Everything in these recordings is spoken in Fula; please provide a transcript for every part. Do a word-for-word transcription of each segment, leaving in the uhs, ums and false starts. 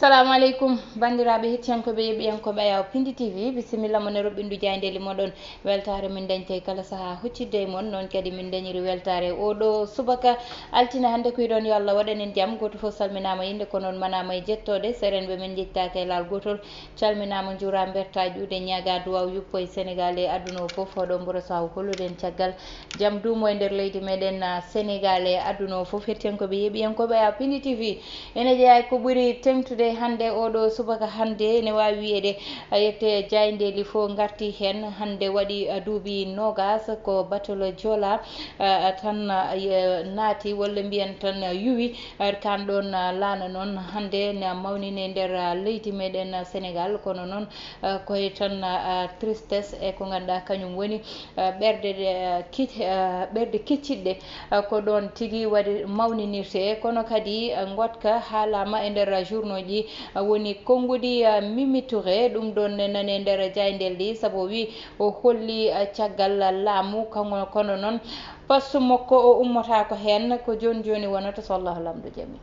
Assalamu aleykum, banndiraaɓe hettiyankooɓe, yeɓiyankooɓe Ayaw Pindi T V. Bisimilla mon e roɓɓindu jaayndeeli moɗon. Weltaare min dañtay kala sahaa huccitde e mon. Noon kadi min dañiri weltaare oo ɗoo subaka altine hannde. Ko yiɗon yo Allah waɗan en jam. Gooto fof salminaama innde, ko noon manaama e jettoode. Serenɓe men njettaaka e laal gootol. Calminaama, njuuraa, mbertaa ƴuude, ñaagaa duwaaw yuppo e Senegaal e aduna o fof. Hoɗo mboro sahu hollude en caggal jam duumo e nder leydi meɗen, ah, Senegaal e aduna o fof. Hettiyankooɓe, yeɓiyankooɓe, a Pindi T V. Ene jeyaa e ko ɓuri teŋtude hannde, oo ɗoo subaka hannde, ene waawi wiyeede, a, yette jaayndeeli fof ngarti heen. Hannde waɗi, a, duuɓi noogaas ko batolo Joola, a, a, tan, a, ye-, naati, walla mbiyen tan, a, yuwi, a, kaan ɗoon, a, laana noon hannde ne mawnini e nder, a, leydi meɗen, a, Senegaal. Kono noon, a, koye tan, a, a, tristesse e ko ngannduɗaa kañum woni, a, ɓerɗe ɗe, a, kic-, a, ɓerɗe kiccitɗe. A, ko ɗoon tigi waɗi mawninirtee. Kono kadi, a, ngoɗka haalaama e nder journaux ji, a, woni konnguɗi, a, Mimi Touré. Ɗum ɗoon ne nani e nder jaayndeeli, sabu o wi o holli, a, caggal laamu, kono, kono noon poste makko o ummotaako heen. Ko jooni jooni wonata, so Allahu Laamɗo jaɓii.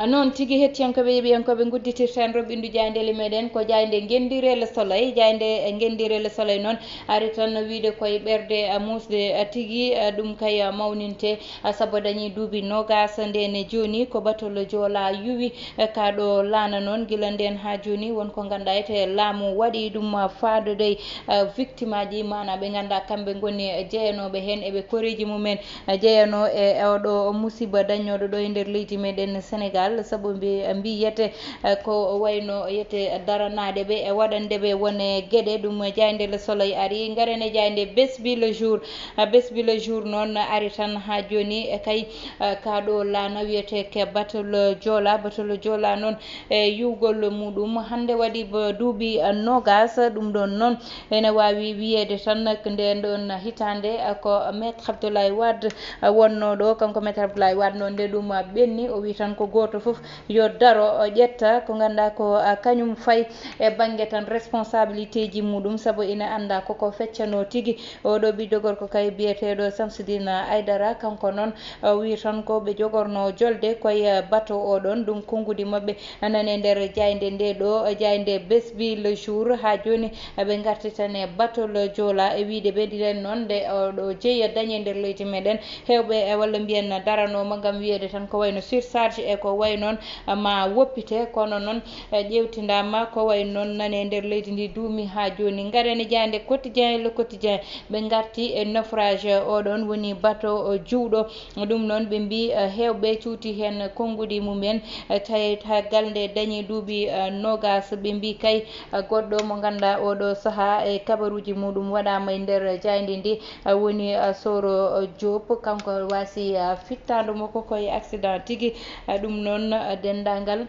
Noon tigi, hettiyankooɓe, yeɓiyankooɓe, ngudditirten roɓɓindu jaayndeeli meɗen. Ko jaaynde Ngenndiire Le Soleil. Jaaynde Ngenndiire Le Soleil noon ari tan wiide koye ɓerɗe, a, muusde, a, tigi, a, ɗum kay, a, mawninte, a, sabu dañi duuɓi noogaas. Ndeen e jooni ko batolo Joola yuwi, a, kaa ɗo laana noon. Gila ndeen haa jooni won ko ngannduɗaa ete laamu waɗi ɗum, a, faadodoy, a, victime aji, maanaa ɓe ngannduɗaa kamɓe ngoni jeyanooɓe heen e ɓe koreeji mumen jeyanoo e oɗo musiba dañooɗo ɗo e nder leydi meɗen Senegaal, sabu mbi-, mbiyete, eh, ko wayno yete daranaaɗe ɓe e waɗande ɓe won e geɗe. Ɗum jaaynde Le Soleil ari, ngaren e jaaynde Bés Bi Le Jour. Eh, Bés Bi Le Jour noon ari tan haa jooni, e kay, eh, kaa ɗo laana wiyetee ke Batolo Joola. Batolo Joola noon e yuwgol muɗum hannde waɗi ba duuɓi, eh, noogaas. Ɗum ɗoon noon ene waawi wiyeede tan, ndeen ɗoon hitaande, a, ko Maître Abdoulaye Wade, a, wonnoo ɗo. Kanko Maître Abdoulaye Wade noon, nde ɗum, a, ɓenni, o wi tan ko gooto fof yo daro, o ƴetta ko ngannduɗaa ko, a, kañum fayi e bannge tan responsabilité ji muɗum, sabu ina anndaa koko feccanoo tigi. Oɗo ɓiɗɗo gorko kay biyeteeɗo Samsidine Aydara, kanko noon, o wi tan ko ɓe jogornoo jolde koye, a, bato o ɗoon. Ɗum konngudi maɓɓe nani e nder jaaynde nde ɗo, jaaynde Bés Bi Le Jour. Haa jooni, ɓe ngarti tan e batol Joola e wiyde ɓe, ndiɗen noon, nde oɗo jeya dañi e nder leydi meɗen, heewɓe, e, walla mbiyen daranooma ngam wiyeede tan ko wayno surcharge e ko way noon, ma woppite. Kono noon, e, ƴeewtindaama ko way noon nani e nder leydi ndi duumi haa jooni. Ngaren e jaaynde Quotidien, Le Quotidien, ɓe ngarti e naufrage o ɗoon, woni bato, o, juwɗo. Ɗum noon, ɓe mbii, eh, heewɓe cuuti heen konnguɗi mumen, eh, tawi caggal nde dañi duuɓi, eh, noogaas. Ɓe mbii kay, eh, goɗɗo mo ngannduɗaa oɗo sahaa e kabaruuji muɗum waɗaama e nder jaaynde ndi, eh, woni, eh, Soro, eh, Diop. Kanko waasi, eh, fittaandu makko ko e accident tigi. Eh, ɗum noon, eh, denndaangal,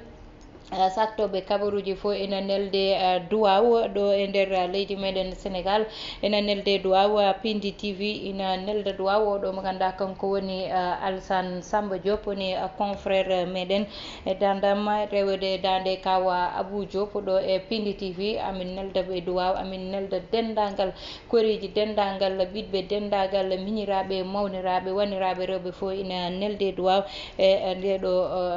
eh, saktooɓe kabaruuji fof ina nelde, eh, duwaaw ɗo e nder, eh, leydi meɗen Senegaal. Ina nelde duwaaw, eh, Pindi T V ina nelda duwaaw. Oɗo mo ngannduɗaa kanko woni, eh, Alsane Samba Diop, woni, eh, confrère meɗen e dandam rewede daande kawa Abou Diop ɗo e Pindi T V. Amin nelda ɓe duwaaw, amin nelda denndaangal koreeji, denndaangal ɓiɗɓe, denndaangal miñiraaɓe, mawniraaɓe, waniraaɓe rewɓe fof ina nelde duwaaw. E, e nde ɗo,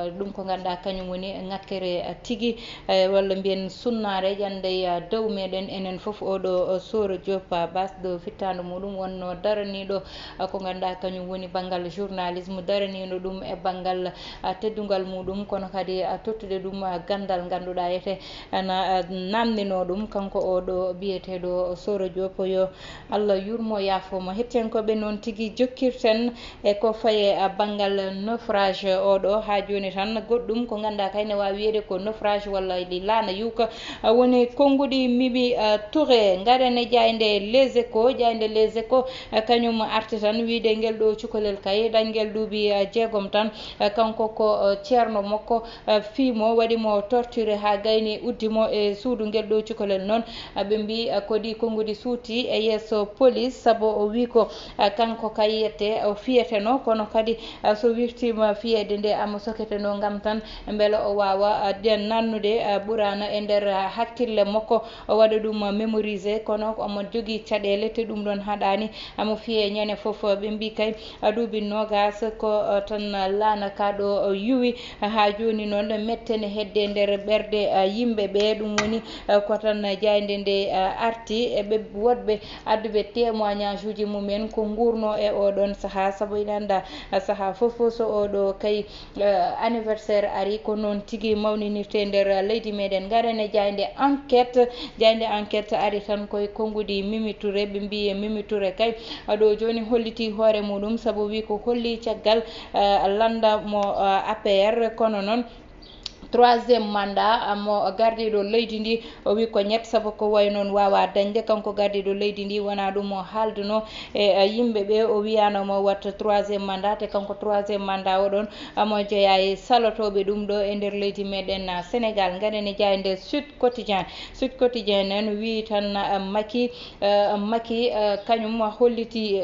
eh, ɗum ko ngannduɗaa kañum woni ŋakkere, eh, tigi, eh, walla mbiyen sunnaare ƴande, eh, dow meɗen enen fof. Oɗo, eh, Soro Diop, ah, Bas ɗo fittaandu muɗum wonno daraniiɗo, eh, ko ngannduɗaa kañum woni banngal journalisme, daraniiɗo ɗum e banngal, ah, teddungal muɗum, kono kadi, ah, tottude ɗum, ah, ganndal ngannduɗaa ete ana, ah, namndinoo ɗum. Kanko oɗo biyeteeɗo Soro Diop, yo Allah yurmo, yaafo mo. Hettiyankooɓe, noon tigi jokkirten e ko faye, a, banngal naufrage oɗo. Haa jooni tan, goɗɗum ko ngannduɗaa kay ne waawi wiyeede ko naufrage walla ɗi laana yuwka, a, woni konnguɗi Mimi, a, Touré. Ngaren e jaaynde Les Échos. Jaaynde Les Échos, a, kañum arti tan wiyde ngel ɗo cukalel kay, dañgel duuɓi, a, jeegom tan. A, kanko ko, a, ceerno makko, a, fii mo, waɗi mo torture haa gayni, uddi mo e suudu. Ngel ɗo cukalel noon, a, ɓe mbii, a, ko ɗi konnguɗi suuti e yeeso police, sabu o wii ko, a, kanko kay yette o fiyeteno, kono kadi, a, so wirtiima fiyeede nde, omo soketeno ngam tan mbele o waawa, a, nannude ɓuraana e nder hakkille makko, o waɗa ɗum mémoriser, kono omo jogii caɗeele, te ɗum ɗoon haɗaani omo fiyee ñande fof. Ɓe mbii kay duuɓi noogaas ko tan laana kaa ɗo yuwi. Haa jooni noon, mette ne hedde nder ɓerɗe yimɓe ɓee. Ɗum woni ko tan jaaynde nde arti e ɓe woɗɓe adduɓe témoignage uji mumen ko nguurnoo e oo ɗoon sahaa, sabu ina anndaa sahaa fof so oo ɗoo kay anniversaire ari, ko noon tigi mawninirtee nder leydi meɗen. Ngaren e jaaynde Enquête. Jaaynde Enquête ari tan koye konngudi Mimi Touré. Ɓe mbii Mimi Touré kay ɗo jooni hollitii hoore muɗum, sabu wii ko holli caggal lannda mo A P R, kono noon troisième mandat mo gardiiɗo leydi ndi, o wii ko ñett, sabu ko wayi noon waawaa dañde. Kanko gardiiɗo leydi ndi, wonaa ɗum o haalduno e yimɓe ɓe, o wiyaano mo watta troisième mandat, te kanko troisième mandat o ɗoon omo jeyaa e salotooɓe ɗum ɗo e nder leydi meɗen Sénégal. Ngaren e jaaynde Sud Quotidien. Sud Quotidien noon wii tan Macky, Macky kañum hollitii,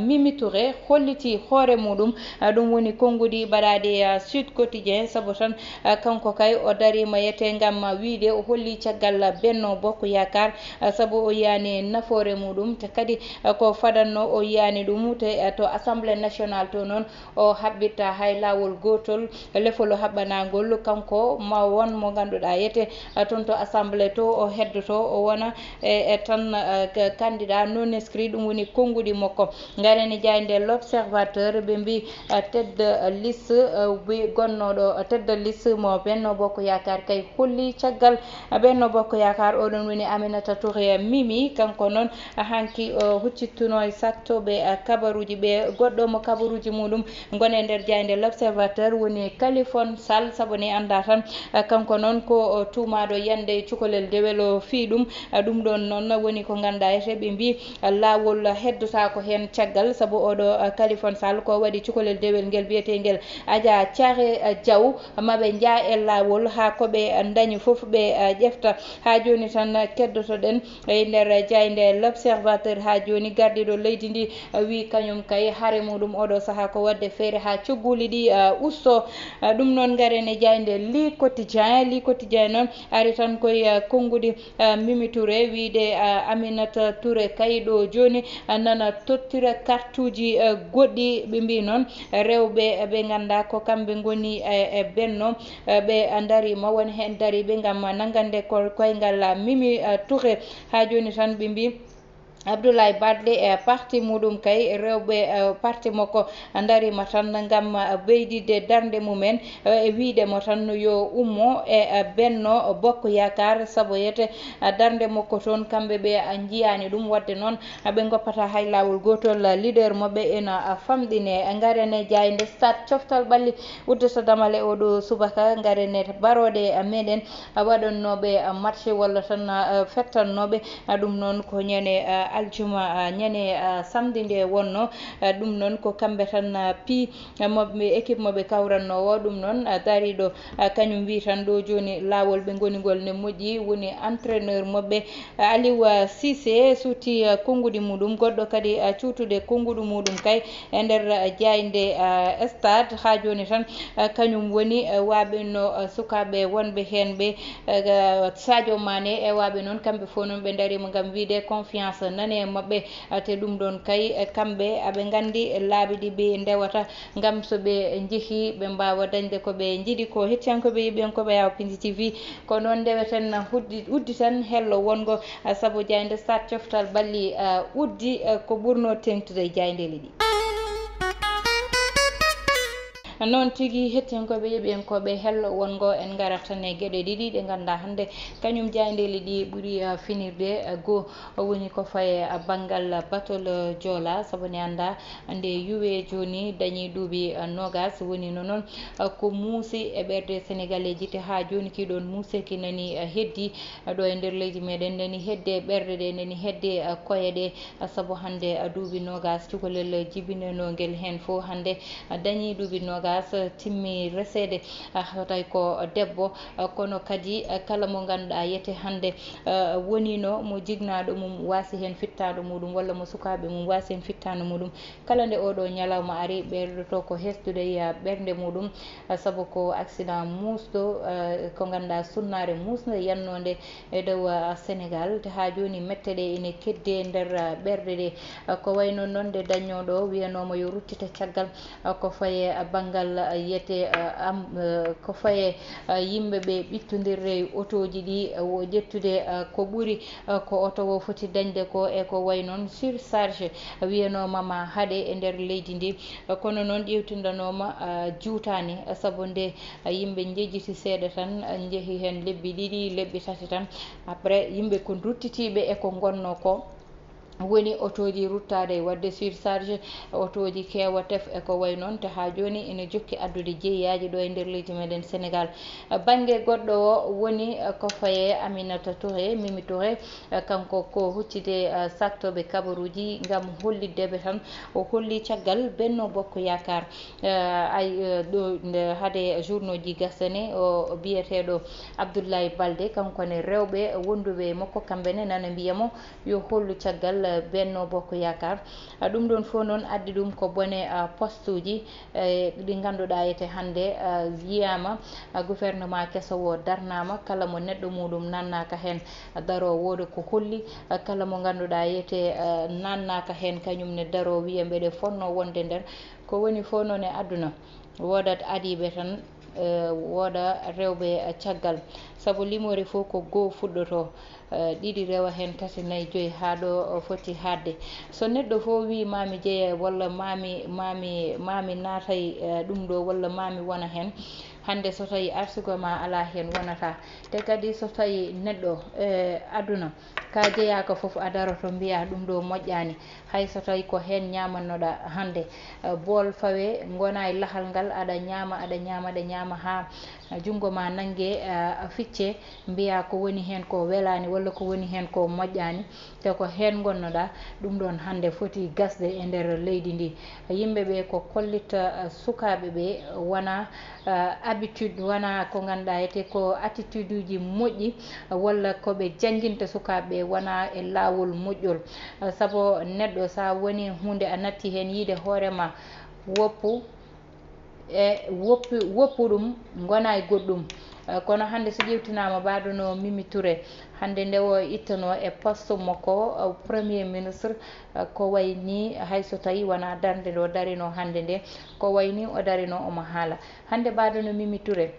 Mimi Touré hollitii hoore muɗum. Ɗum woni konngudi baɗaaɗi Sud Quotidien, sabu tan kanko kay o dariima yete ngam wiyde o holli caggal Benno Bokk Yaakaar, sabu o yiyaani nafoore muɗum, te kadi ko fadannoo o yiyaani ɗum. Te to Assemblée nationale to noon, o haɓɓitta hay laawol gootol lefol o haɓɓanaangol. Kanko ma won mo ngannduɗaa yete toon to Assemblée to o heddoto, o wona e, e tan, eh, ka-, candidat non inscrit, ɗum woni konnguɗi makko. Ngaren e jaaynde L'Observateur, ɓe mbii, eh, tête de liste, eh, wi gonnooɗo, eh, tête de liste mo Benno Bokk Yaakaar kay holli caggal, eh, Benno Bokk Yaakaar, oɗon woni Aminata Touré Mimi, kanko noon, eh, hanki o huccittuno e sattooɓe, eh, kabaruuji ɓe. Goɗɗo mo kabaruuji muɗum ngoni e nder jaaynde L'Observateur woni Kalifone Sall, sabu ni anndaa tan, eh, kanko noon ko, eh, tuumaaɗo yande cukalel dewel o fii ɗum. Eh, ɗum ɗoon noon woni ko nganndaa ete ɓe mbii, eh, laawol heddotaako heen caggal, sabu oɗo, eh, Kalifone Sall ko waɗi cukalel dewel ngel biyeteengel Adja Thiaré, eh, Diaw, ma ɓe njaa e laawol haa ko ɓe, eh, ndañi fof ɓe, eh, ƴefta. Haa jooni tan, eh, keddotoɗen e nder jaaynde L'Observateur. Haa jooni gardiiɗo leydi ndi, eh, wii kañum kay hare muɗum oɗo sahaa ko waɗde feere haa cogguuli ɗi, eh, usto. Eh, ɗum noon ngaren e jaaynde Le Quotidien. Le Quotidien noon ari tan koye, eh, konnguɗi, eh, Mimi Touré, wiyde, eh, Aminata Touré kay ɗo jooni, eh, nana tottira kartuuji, eh, goɗɗi. Ɓe mbii noon rewɓe, eh, ɓe nganndaa ko kamɓe ngoni, eh, e Benno, eh, ɓe ndariima, won heen dariiɓe ngam nanngande ko koyngal, eh, Mimi, eh, Touré. Haa jooni tan ɓe mbii Abdoulaye Baldé e parti muɗum kay, rewɓe, eh, parti makko ndariima tan ngam, eh, ɓeydidde darnde mumen, eh, e wiyde mo tan yo ummo e, eh, Benno Bokk Yaakaar, sabu yete, eh, darnde makko toon kamɓe ɓe, eh, njiyaani ɗum. Waɗde noon, eh, ɓe ngoppataa hay laawol gootol, eh, leader maɓɓe ena, eh, famɗine. Ngaren e jaaynde Stade, coftal ɓalli uddata damal e oɗo subaka. Ngaren e barooɗe, eh, meɗen, eh, waɗannooɓe, eh, match walla tan, eh, fettannooɓe, eh, ɗum noon ko ñande, eh, aljuma, eh, ñande, eh, samedi nde wonno. Eh, ɗum noon ko kamɓe tan, eh, pii, eh, mo ɓe, équipe mo ɓe kawrannoowo. Ɗum noon, eh, dariiɗo, eh, kañum wii tan ɗo jooni laawol ɓe ngoni ngol ne moƴƴi, woni entraîneur maɓɓe, eh, Aliou, eh, Cissé suuti, eh, konnguɗi muɗum. Goɗɗo kadi, eh, cuutude konnguɗi muɗum kay e nder, eh, jaaynde, eh, Stade. Haa jooni tan, eh, kañum woni, eh, waaɓe no, eh, sukaaɓe wonɓe heen ɓe, eh, Sadio Mané e waaɓe noon, kamɓe fof noon ɓe ndariima ngam wiyde confiance nane e maɓɓe. Eh, te ɗum ɗoon kay, eh, kamɓe aɓe nganndi laabi ɗi ɓe ndewata ngam so ɓe njehii ɓe mbaawa dañde ko ɓe njiɗi ko. Hettiyankooɓe, yiɓɓeyankooɓe Yaw Pinndi T V, ko noon ndeweten huddi-, udditen hello wonngo, eh, sabu jaaynde Stade coftal ɓalli, eh, uddi, eh, ko ɓurnoo teeŋtude e jaayndeeli ɗi. Noon tigi, hettiyankooɓe, yiɓɓeyankooɓe hello wonngo, en ngarat tan e geɗe ɗiɗi ɗe nganndaa hannde kañum jaayndeeli ɗi ɓuri, eh, finirde, eh, goo. O woni ko faye banngal batol Joola, sabu ne anndaa nde yuwe jooni dañi duuɓi noogas. Woni no noon ko muusi e ɓerɗe Senegaleeji, te haa jooni kii ɗoon muuseki nani heddi ɗo e nder leydi meɗen, nani hedde ɓerɗe ɗe, nani hedde koye ɗe, sabu hannde duuɓi noogas cukalel jibinanoongel heen fof hannde dañi duuɓi noogas. As timmi reseede, ah, so tawi ko debbo, ah, kono kadi, ah, kala mo ngannduɗaa yete hannde, ah, woniino mo jignaaɗo mum waasi heen fittaandu muɗum walla mo sukaaɓe mum waasi heen fittaandu muɗum, kala nde oɗo ñalawma ari, ɓeydoto ko hesɗude e ɓernde muɗum, ah, sabu ko accident muusɗo, ah, ko ngannduɗaa sunnaare muusnde yannoo nde e dow, ah, Senegaal. Te haa jooni mette ɗe ene keddee nder, ah, ɓerɗe ɗe. Ah, ko wayi noon noon nde dañnooɗo wiyanooma yo ruttite caggal, ah, ko faye, ah, banngal, ah, yiyete, ah, am, ah, ko faye, ah, yimɓe ɓe ɓittondirre e otooji ɗi, ah, wo ƴettude, ah, ko ɓuri, ah, ko oto o foti dañde ko e ko wayi noon surcharge, ah, wiyanooma ma haɗe e nder leydi ndi. Ah, kono noon ƴeewtindanooma, ah, juutaani, ah, sabu nde, ah, yimɓe njejjiti seeɗa tan, ah, njehi heen lebbi ɗiɗi, lebbi tati tan. Après, yimɓe ko ruttitiiɓe e ko ngonnoo ko. Woni otooji ruttaade e waɗde surcharge, otooji keewa tef e ko wayi noon, te haa jooni ene jokki addude jeeyaaji ɗo e nder leydi meɗen Senegaal. Bannge goɗɗo o woni ko faye Aminata Touré, Mimi Touré, kanko ko huccite, eh, saktooɓe kabaruuji ngam hollitde ɓe tan. O holli caggal Benno Bokk Yaakaar, eh, ay, eh, ɗo nde hade journaux ji gasane, o biyeteeɗo Abdoulaye Balde, kanko ne rewɓe wonduɓe e makko, kamɓe ne nana mbiya mo yo hollu caggal, eh, Benno Bokk Yaakaar. Ah, ɗum ɗon fof noon addi ɗum ko bone, ah, postuuji, eh, ɗi ngannduɗaa yete hannde, ah, yiyaama, ah, gouvernement keso o darnaama, kala mo neɗɗo muɗum nannaaka heen, ah, daroo wooda ko holli, ah, kala mo ngannduɗaa yete, ah, nannaaka heen, kañum ne daroo wiya mbeɗe fotnoo wonde nder. Ko woni fof noon e aduna, woodat adiiɓe tan, eh, wooda rewɓe, eh, caggal. Sabu limoore fof ko goo fuɗɗotoo, eh, ɗiɗi rewa heen, tati, nayi, joyi, haa ɗo, eh, foti haaɗde. So neɗɗo fof wii maami jeya walla maami, maami, maami naatay, eh, ɗum ɗo walla maami wona heen, hannde so tawi arsugo ma alaa heen wonata. Te kadi so tawi neɗɗo, eh, aduna, ka jeyaaka fof a daroto mbiya ɗum ɗo moƴƴaani. Hay so tawi ko heen ñaamannoɗaa hannde, eh, bool fawe, ngonaa e lahal ngal, aɗa ñaama, aɗa ñaama, aɗa ñaama haa junngo ma nannge, eh, ficce, mbiya ko woni heen ko welaani walla ko woni heen ko moƴƴaani, te ko heen ngonnoɗaa, ɗum ɗoon hannde foti gasde e nder leydi ndi. Yimɓe ɓe ko kollitta, eh, sukaaɓe ɓe wona, eh, habitude, wona ko ngannduɗaa etee ko attitude uji moƴƴi, walla ko ɓe jannginta sukaaɓe ɓe wona e laawol moƴƴol. Eh, sabu neɗɗo so a woni huunde a natti heen yiide hoore ma, woppu e woppu, woppu ɗum, ngona e goɗɗum. Eh, kono hannde so ƴeewtinaama mbaɗo no Mimi Touré, hannde nde o ittanoo e poste makko, eh, premier ministre, eh, ko wayi ni hay so tawi wona darnde nde o darino hannde nde, ko wayi ni o darino omo haala. Hannde mbaɗo no Mimi Touré,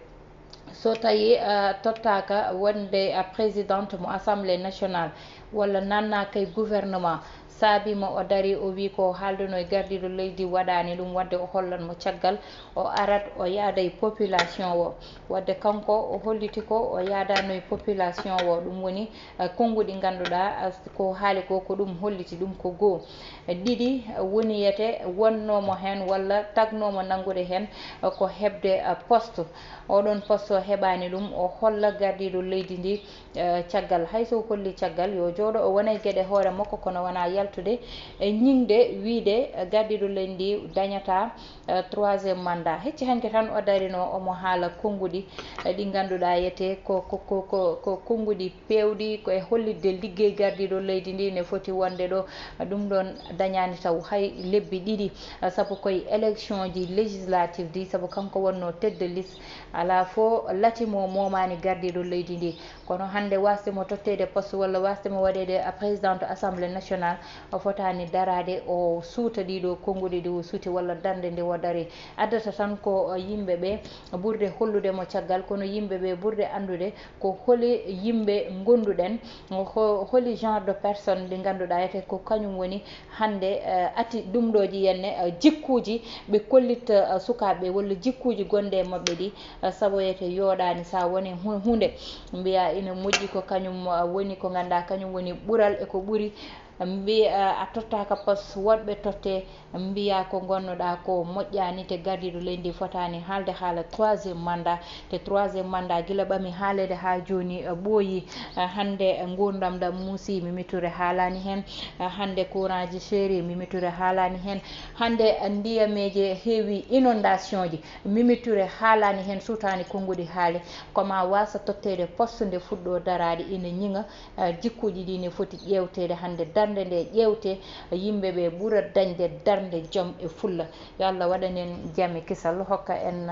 so tawi, eh, tottaaka wonde, eh, présidente mo Assemblée nationale, walla nannaaka e gouvernement, saabi mo o dari o wii ko o haalduno e gardiiɗo leydi waɗaani ɗum, wadde o hollan mo caggal, o arat o yaada e population o. Wadde kanko o holliti ko o yaadano e population o, ɗum woni, eh, konnguɗi ngannduɗaa, eh, ko haali ko, ko ɗum holliti ɗum ko goo. Eh, ɗiɗi, eh, woni yete wonnoomo heen walla tagnoomo nanngude heen, eh, ko heɓde, eh, poste. Oɗon poste o heɓaani ɗum, o holla gardiiɗo leydi ndi, eh, caggal. Hay so o holli caggal, yo jooɗo o wona e geɗe hoore makko, kono wona yaltude e ñiŋde wiyde, eh, gardiiɗo leydi ndi dañata, eh, troisième mandat. Hecci hanki tan o darino omo haala konnguɗi, eh, ɗi ngannduɗaa yete ko, ko, ko, ko, ko konnguɗi peewɗi, ko e hollitde liggey gardiiɗo leydi ndi ne foti wonde ɗo. Ɗum ɗoon dañaani taw hay lebbi ɗiɗi, eh, sabu koye élection ji législative ɗi, sabu kanko wonno tête de liste, alaa fof lati mo moomaani gardiiɗo leydi ndi. Kono hannde, waasde mo totteede poste walla waasde mo waɗeede a présidente assemblée nationale, o fotaani daraade, o suuta ɗiɗo konnguɗi ɗi o suuti walla darnde nde o dari. Addata tan ko yimɓe ɓe ɓurde hollude mo caggal, kono yimɓe ɓe ɓurde anndude ko holi yimɓe ngonduɗen, ho-, holi genre de personne ɗi ngannduɗaa ete ko kañum woni hannde, eh, ati ɗum ɗo ji yenne, eh, jikkuuji ɓe kollitta, eh, sukaaɓe walla jikkuuji gonɗe e maɓɓe ɗi, eh, saboyete yooɗaani. So a woni hu-, huunde mbiya ina moƴƴi, ko kañum, eh, woni ko ngannduɗaa kañum woni ɓural e ko ɓuri Mbi a tottaaka pos, woɗɓe totte, mbiya ko ngonnoɗa ko moƴƴani, te gardiɗo leydi fotaani haalde haala troisième mandat. Te troisième mandat gila ɓami haalede ha joni ɓooyi. Hande ngurdam ɗam muusi, Mimi Touré haalani hen. Hande courant ji seeri, Mimi Touré haalani hen. Hande ndiyameje heewi, inondation ji, Mimi Touré haalani hen, sutani konnguɗi haale. Ko ma wasa tottede poste nde fuɗɗo daraade ina ñiŋa. Eh, jikkuuji ɗi ne foti ƴeewteede hannde, darnde nde ƴeewte, yimɓe ɓe ɓura dañde darnde jom e fulla. Yo Allah waɗan en jam e kisal, hokka en,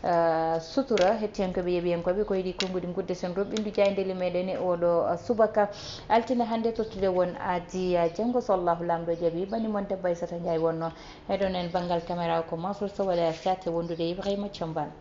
eh, sutura. Hettiyankooɓe, yeɓiyankooɓe, ko e ɗi konnguɗi nguddeten roɓɓindu jaayndeeli meɗen e oɗo, eh, subaka altine hannde, tottude won aadi, eh, janngo so Allahu Laamɗo jaɓi. Bani mon debbo Aissata Ndiaye wonno heɗon en banngal caméra o, ko Mansour Sow, Wala Sate wondude e Ibrahima Thiombane.